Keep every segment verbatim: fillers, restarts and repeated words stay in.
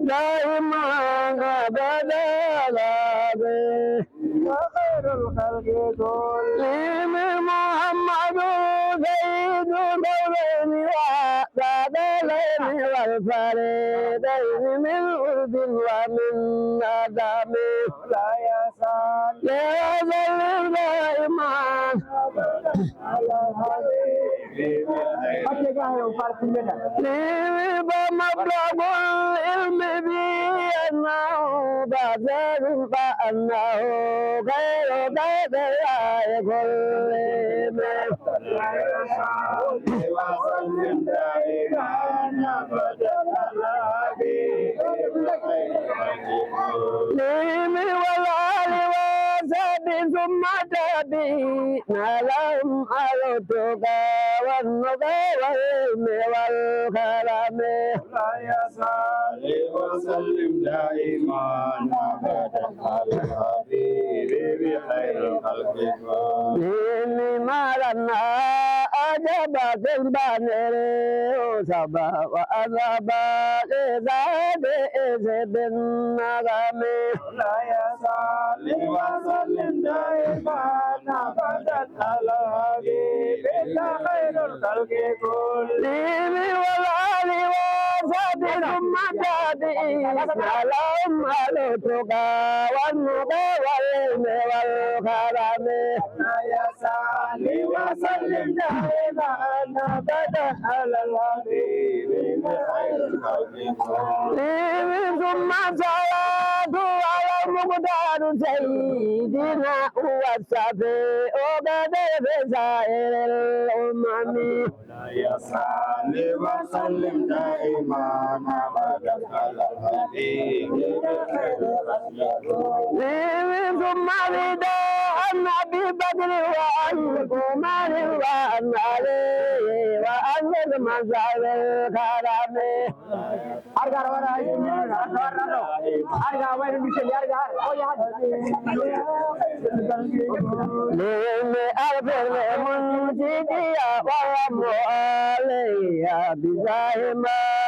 دائما أبدا على حبيبك خير الخلق كلهم. محمد سيد الكونين والثقلين والفريقين من عرب ومن عجم. مولاي صل وسلم دائما. Lii wi ba mablagul ilmi bi annahu basarin ba annahu khairu khalqillahi kullihim. Lii wi wal ali wa sahbi thumma tabi. نالهم أهل التقى والنقى والعلم والكرم. مولاي صل وسلم دائما أبدا على الحبيب خير الخلق كلهم. Lii wi ma lana ajaba fil baniri usaba wa azaba li zadi isi bin nagami. مولاي صل وسلم دائما أبدا على حبيبك خير الخلق كلهم. Lii wi wal ali wa sahbi thumma tabi. نالهم أهل التقى والنقى والعلم والكرم. مولاي صل وسلم دائما أبدا على الحبيب خير الخلق كلهم. Lii wi ثم الصلاة على المختار سيدنا هو الشفيع غدا في سائر الأمم. مولاي صل وسلم دائما أبدا على الحبيب خير الخلق كلهم. Lii wi ثم رداء عن أبي بكر وعن عمر وعن علي وعن ذي المنصب الكرم. Arga wara ay, arga wara ay, arga. Lii wi اغفر لمنتدي ورحم علي بجاه من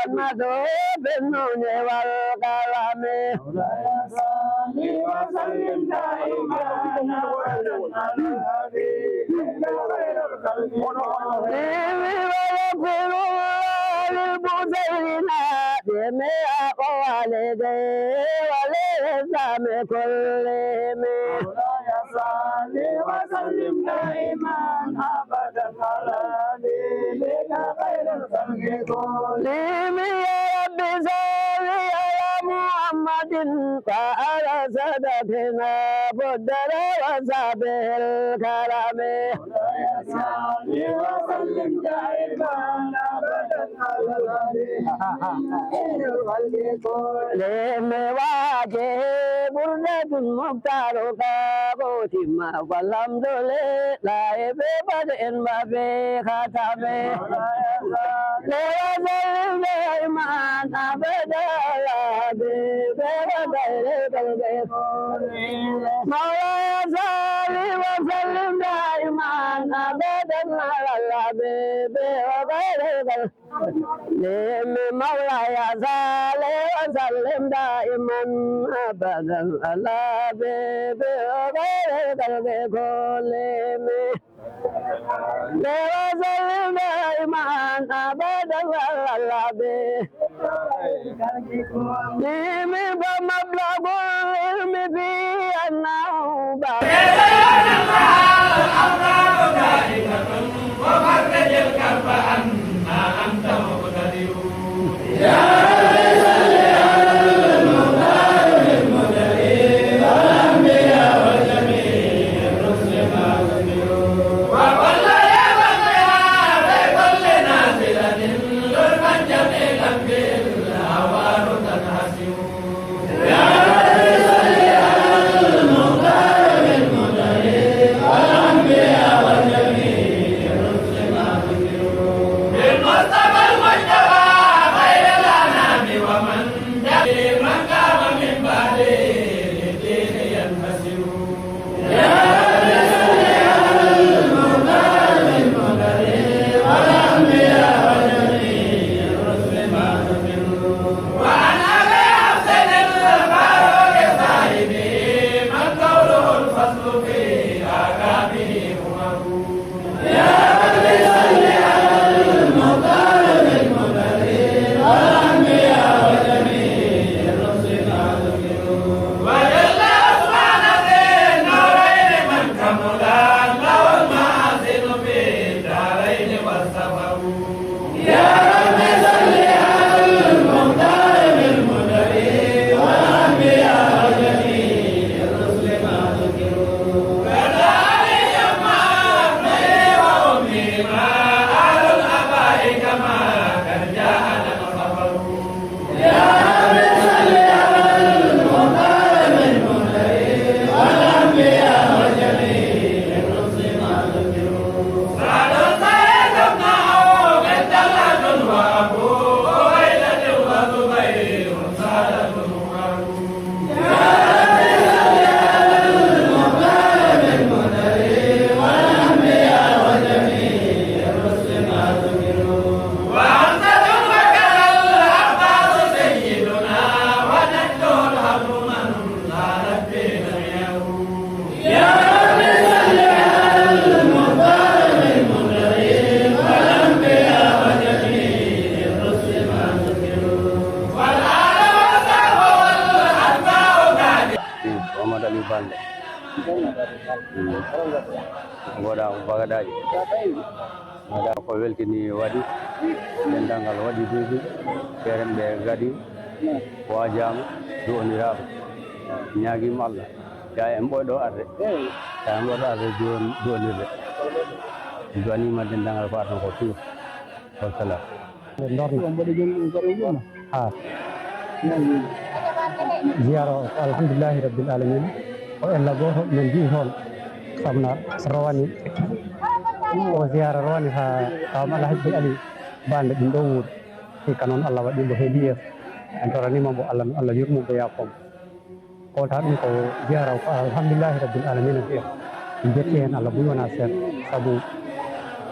مدعو بالنون والقلم. صل وسلم دائما أبدا على حبيبك خير الخلق كلهم. Lii wi ويغفر الله للبوصيري جميع والديه وللإسلام كلهم. مولاي صل وسلم دائما أبدا على حبيبك خير الخلق كلهم. Lii wi يا رب صل على محمد وعلى سادتنا بدر وصحبه الكرم. مولاي صل وسلم دائما أبدا على الحبيب خير الخلق كلهم. Lii wi وجهه بردة المختار كاغوتي ما والحمد لله في بدء وفي ختم. مولاي صل وسلم دائما أبدا على حبيبك خير الخلق كلهم. مولاي صل وسلم دائما أبدا على الحبيب خير الخلق كلهم. مولاي صل وسلم دائما أبدا على حبيبك خير الخلق كلهم. وسلم دائما أبدا على الحبيب. Lii wi ba mablagul ilmi bi annahu ba. Mboɗa ko bagadaaji. Mboɗa ko weltini waɗi. Dental ngal waɗi duuɓi. Ɓeeɗen ɓe gadi. Waajaama, du'oniraama. Ñaagiima Allah. Yaa en ɓooyɗo arde. Yaa en ɓooyɗo arde du'on-, du'onirde. Du'aniima dental ngal ko arde ko tuur. Wassalam. Ɓe ndorna. Ha. Ziyaara o ko alhamdulillahi rabbil alamina. Ko ella gooto men mbiyi toon. Sabu na rowani. O ziyaara rowani ha Kawam Alhaji Ali Bande ɗum ɗo wuuri. Hikka noon Allah waɗi mbo heedi yeeso. En toraniima mbo Allah, Allah yurmo mbo yaafo mo. Kowta ɗum ko ziyaara ko alhamdulillahi rabbil alamina mbiya. En jetti heen Allah buy wona seeɗa. Sabu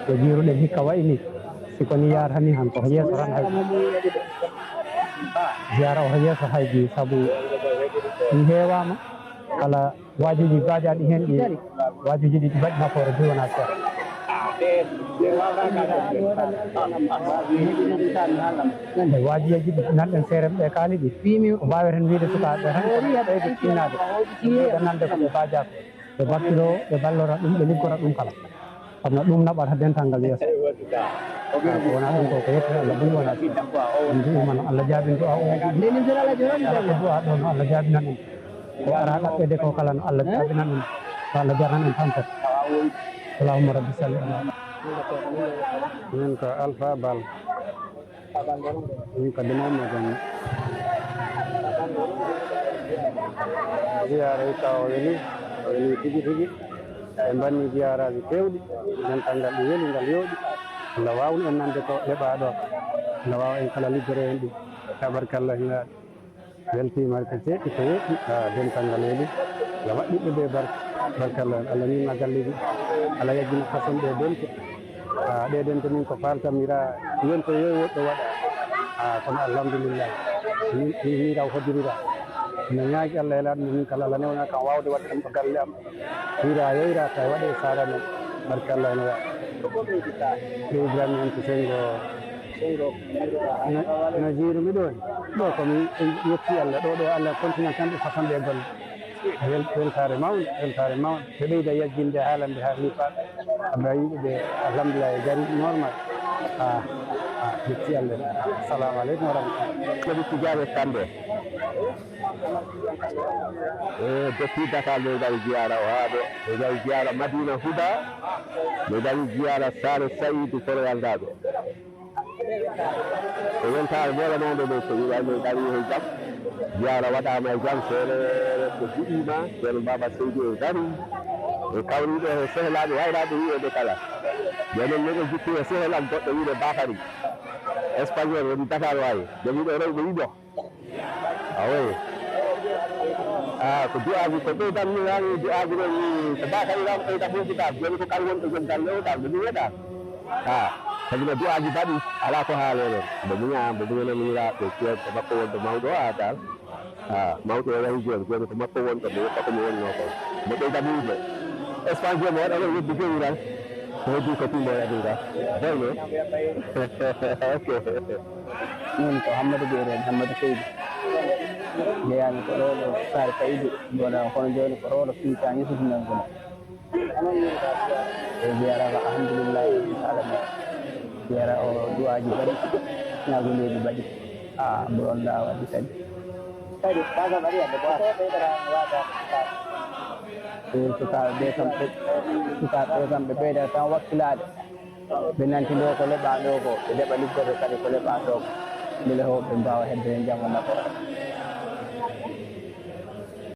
ko jiiruɗen hikka wayi ni, si ko ni yaarani han ko yeeso tan hay. Ziyaara o yeeso haydi sabu mi heewaama kala waajuuji baajaaɗi heen ɗi waajuuji ɗi mbaɗi nafoore buy wona seeɗa. E waajiyeeji ɗi nanɗen seere ɓe kaali ɗi. Ko mbaaweten wiyde sukaaɓe ɓe tan ko ɓeyde tinnaade. Ɓe nande ko ɓe mbaajaaka. Ɓe mbattiro, ɓe mballora ɗum, ɓe liggora ɗum kala. Kono ɗum naɓata dental ngal yeeso. Ko wona ɗum ko, ko yettude Allah buy wona. En mbi'ima no Allah jaabin du'a o. Kala ko du'a ɗo no Allah jaabinan ɗum. Ko ara ɗaɓɓede ko kala no Allah jaabinan ɗum. Ko Allah jarnan en tan fof. Allahumma rabbi salli ala. Min ko Alpha Bal. Min ko Duma Umar Gombe. Ziyaara hikka o weli, o weli tigi tigi. En mbanni ziyaaraaji keewɗi, dental ngal ɗi weli, ngal yooɗi. Allah waawnu en nande ko heɓaa ɗo. Allah waawa en kala liggoro heen ɗum. Tabarkalla, hina weltiima ko ceeɗi ko weeɓi, ah, dental ngal weli. Allah waɗɗiɓe ɓe barke. Barkalla, Allah niima galleeji. Allah yaggina façon ɗe dente. Ah, ɗe dente min ko faltamira, yonto yo woɗɗo waɗa. Ah, kono alhamdulillah. Min, min, min raw hoddirira. Mi ñaagi Allah e laaɗo min kala Allah newna kam waawde waɗde ɗum ɗo galle am. Hiira yeyra tawi waɗe sara men. Barke Allah ene waɗa. Ɗo Ibrahima en ko sengo. Ina, ina jiiru mi ɗo. Ɗo ko mi yetti Allah. Ɗo, ɗo Allah continue tan ɗo façon ɗe golle. Wel-, weltaare mawnde, weltaare mawnde. Ɓe ɓeyda yagginde haalande haa mi faam. Abba yimɓe ɓe, alhamdulillah, e gari normal. Ah, ah, yetti Allah. Assalamu aleykum wa rahmatullah. Ko Tijjani Kande. E, depuis Dakar, min ngari ziyara o haa ɗo. Min ngari ziyara Madina Huda. Min ngari ziyara Saare Sa'idu Korowal Ngaaɓe. Ko weltaare moolanaande men, ko wi'aa min ngari he jam. Ziyara waɗaama e jam, feere ko jiɗiima, ceerno Baaba Seydi en ngari. En kawri ɗo he sehelaaɓe wayraaɓe wi'eede kala. Jooni miɗo jikki he sehel am goɗɗo wi'eede Bakari. Espagnol woni Dakar wayi. Jogiiɗo rewɓe ɗiɗo. Awoy. Ah, ko du'aaji ko ɓeydan mi wani du'aaji ɗo mi ko Bakari ram ɓeyda ɓoydi ɗa. Jooni ko kala wonɗo joom galle o ɗa, ɓe mi weɗa. Ah, sabi no du'aaji baɗi, alaa ko haale ɗon. Mbo muña, mbo muñana miñiraaɓe, ceerno ko makko wonɗo mawɗo o, ah, dal. Ah, mawɗo o yahi jooni, jooni ko makko wonɗo, mo yetta ko mo wonnoo ko. Mo ɓeyda ɓuyde. Espagne mo waɗa ɗon yeddi jowiral. Ko heddi ko timbo waɗa ɗum ga. Boyno. Ok. Min ko Hammadu Beere, Hammadu Seydi. Jeyaami ko ɗo, ɗo Saare Sa'idu, mboɗa kono jooni ko ɗo, ɗo Fiita, Yusufu Ñannguma. E ziyara ko alhamdulillahi rabbil alamin. Ziyara o du'aaji mbaɗi, ñaagoleeji mbaɗi. Ah, mboɗon da waɗi kadi. Kadi, bagal mbaɗi hannde, ko a ko ɓeydata mi waɗa. E sukaaɓe ɓe kam, ɓe, sukaaɓe ɓe kam, ɓe ɓeydata tan wakkilaade. Ɓe nanti ɗo ko leɓaa ɗo ko, ɓe jaɓa liggorde kadi ko leɓaa ɗo ko. Mbele ho ɓe mbaawa hedde heen janngo nafoore.